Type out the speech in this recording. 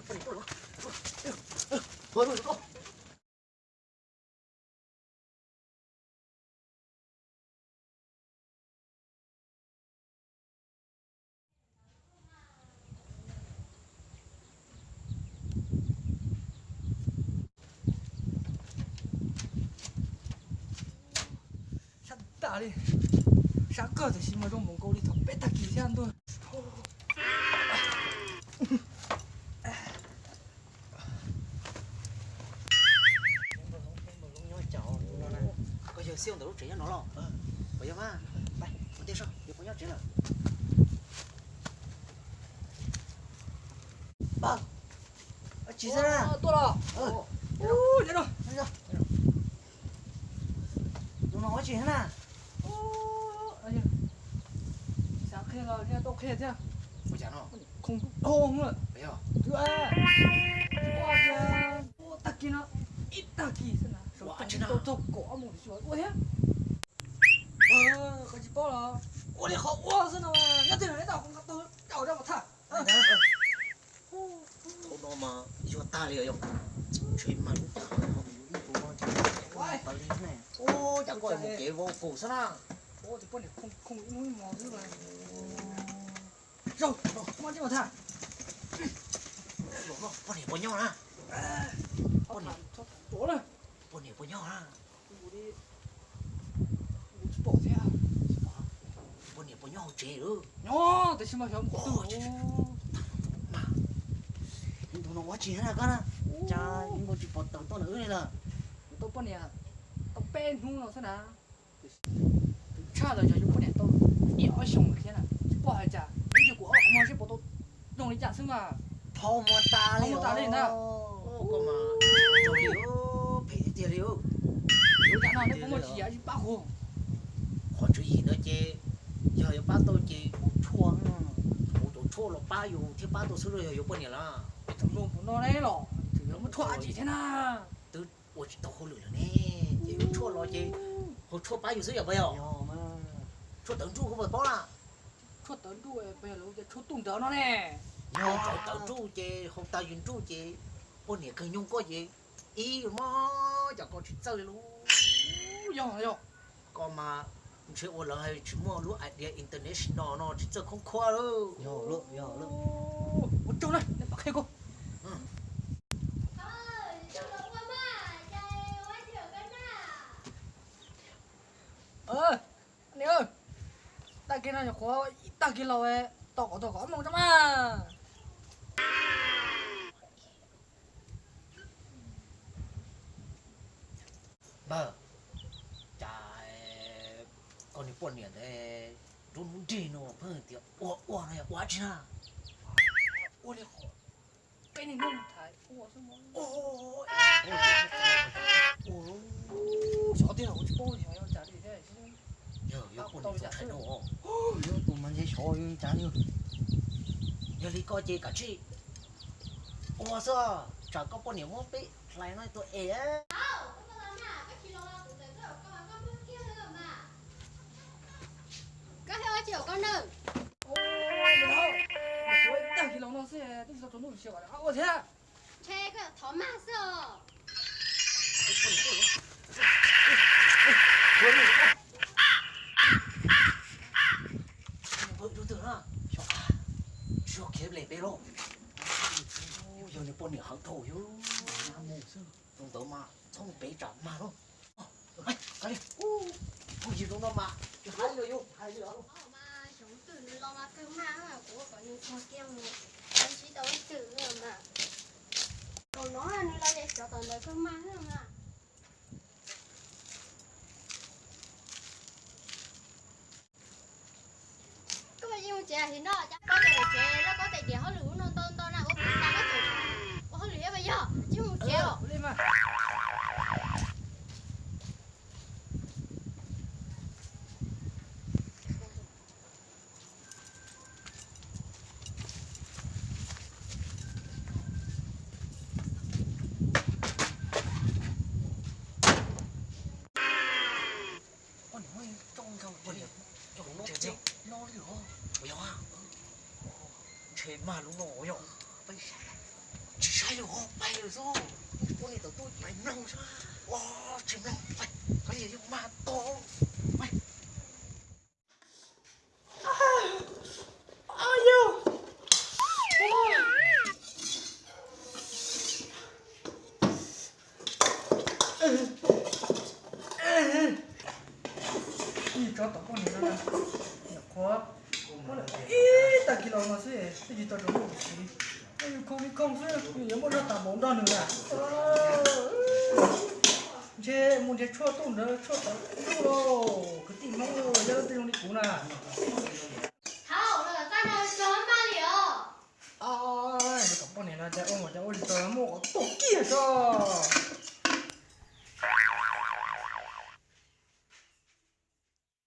Sab tas li, sab kawg tiam sis mas zoo npaum nkaus li thaum peb tag kis thiab ntuj. Koj yawg Xiauj ntawm lub tsev nyob no los? Puas yog mas? Mus ntej soj, yog puas nyob tsev lawm. Pab, tsis xwb na. Tuaj los. Tus no ua tsis xwb na. Xav qhia los tau qhia thiab. Ua cas no? Khoom dhau lawm. Twb ua tag kis no, ib tag kis xwb na, tau txog kaum ob moos tsis ua thiab. Qhov tsis paub los ua li qhov ua xwb no, nyob twg los neb tau qhov tau cauj rau mas tham. Thaum no mas yuag tag li yog, ntshe mas lub tag no mas yus ib tug no ntshe tau li ne. Ua cas koj mus kev vau kaum xwb na. Ua tus poj niam khoom ib hnub ib hmo xwb mas. Zaum, muaj tsis muaj tham. Poj niam puas nyob na? Poj niam puas nyob na? Tsis pom thiab. Poj niam puas nyob hauv tsev lawm? Nyob tiam sis mas xyov mus qhov twg. Tus no ua tsis na koj na, cas yeej tsis pom tawm tuaj ntawm wb li lawm. Tau poj niam tau peb hnub no xwb na. Tshaj lawm yog yuav poj niam tau ib ob xyoos lawm thiab na, tsis pom hais cas, ib ntsis kuv ob qhov muag seb puas tau zoo li cas xwb mas. Phau muag tas li, phau muag tas li na. Koj mas zoo li phem tiag tiag li. Yuav cas no neb puas muaj tsis yam tsis pab kuv? Qhov tswv yim ntawd ces yog yuav pab tau ces hu tshuaj, hu cov tshuaj los pab yus thiaj pab tau xwb, yog yuav poj niam lawm. Tseem luag npaum no ne los tseem yuav muab tshuaj dab tsi thiab na? Twb ua tsis tau hauj lwm lawm ne, ces yuav tshuaj los ces hu tshuaj pab yus xwb yog puas yog? Tshuaj tawv nruj puas paub na? Tshuaj tawv nruj puas yog lawv hu tias tshuaj tuj ntawv no ne? Yog tshuaj tawv nruj ces hu tag yus nruj ces poj niam kawg nyoog koj ces ib mob cas koj tsis txawj li lauj. Yog yog. Koj mas ntshe ua lawv hais tsis muaj lub idea international no tsis txawj khoob khuab lauj. Ua tsaug na, nej pab qhia kuv. Niam, tag kis no nyuam qhuav ib tag kis los, tos kom tau kom ob moos tso mas. Npawg, cas koj niag poj niam ntawd nruab hnub nrig no pheej tias ua ua no yog ua dab tsi na? Ua li qhov peb niag nyob mus thaiv ua xwb mas. Xyov tiag los kuv tsis paub xyov yog cas li thiab. Yog poj niam txaus ntshai no. Yog tus mas ntshe xyov yog cas li. Yog li koj ces kav tsij ua xwb, tsam koj poj niam muab peb hlais no tuag es. Koj hais ua tsis haum koj nawb. Tag kis los no xwb twb tsis tau tsaus ntuj siav kom rov qab ua thiab. Ntshe koj yuav thov mag xwb os. Ua twg na, xyov khiav ble peb lauj. Yog nws poj niam heev dhau yog. Zoo ntawd mas txhob mus pem tsam mag lauj. Kav liam, kuv yig zoo no mas tsis hais li yus hais li os. Xyov twg nws los mas kawg mag, kuv kom nws tuag kiag mus, nws tsis tau twg mas. Zaum no nws los ces xyov tom ntawd kawg mag mas. Koj yeej mus tsev him no, cas koj tseem tsev, koj tes diav hauj lwm ub no ntau ntau na, ua puas tas koj tseem ua hauj lwm thiab puas yog? Tsis mus tsev os. Ntshe mag lub no yog. Pais lawm, pais lawm xwb. Ua niam tau tuaj pais mloog xwb. Tsis mloog, pais, koj niam yog mas tau. Yog ib tsob tom poj niam no, nyuam qhuav muab lawm ib tag kis los no xwb, twb tsis tau rau lub siv. Yus khoom li khoom xwb, yus yuav muaj zog tas npaum nrog nws na. Ntshe mus nrhiav tshuaj tuaj ntawd tshuaj tawv ntuj lauj, kwv tij Hmoob yog leej twg zoo li kuv na. Thaum no txaj no tso maj li os. Tom poj niam no cas ua mas cas ua tsis tau, muaj qhov tuaj kiag tso.